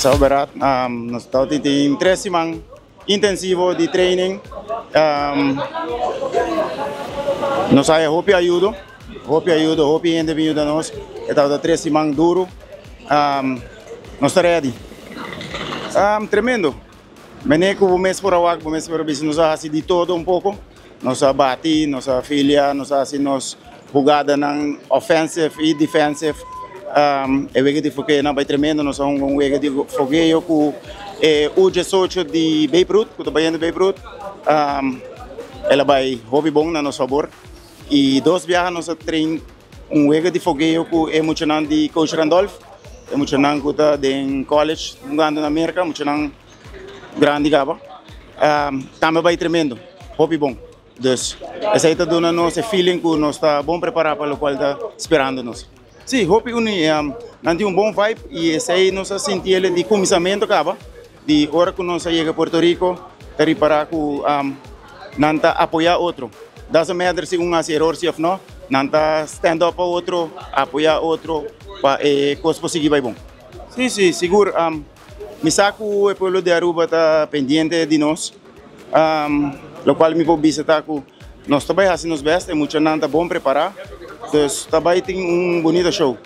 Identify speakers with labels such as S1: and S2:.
S1: Sa berdad, nos tin 3 siman intensivo di training. Nos a haya hopi ayudo, hopi ayudo, hopi hende a bin yuda nos. Tabata 3 siman duro. Nos ta ready. Tremendo. Mene cu mes por awak, mes por bisa nos a haci di todo un poco. Nos a bati, nos a filia, nos a haci nos hugadanan offensive y defensive. E wega di fogeo nan bai tremendo, nos a un wega di fogeo cu U18 di Babe Ruth, cu ta bayendo Babe Ruth. El a bai hopi bon na nos fabor. Y dos biaha nos a train un wega di fogeo cu e muchanan di Coach Randolph. E muchanan cu ta den college, hungando na America, muchanan grandi caba. Tambe bai tremendo, hopi bon. Dus, esey ta duna nos e feeling cu nos ta bon prepara pa loke ta sperando nos. Si, hopi uni, nan tin un bon vibe y esey nos a sinti di cuminsamento caba, di ora cu nos a yega Puerto Rico, ta ripara cu nan ta apoya otro. Doesn't matter si un haci error si of no, nan ta stand up pa otro, apoya otro, pa cos por sigui bon. Si, sigur. Mi sa cu e pueblo di Aruba ta pendiente di nos, loke mi por bisa ta cu nos tambe ta haci nos best, y muchanan ta bon prepara, dus tambe tin un bunita show.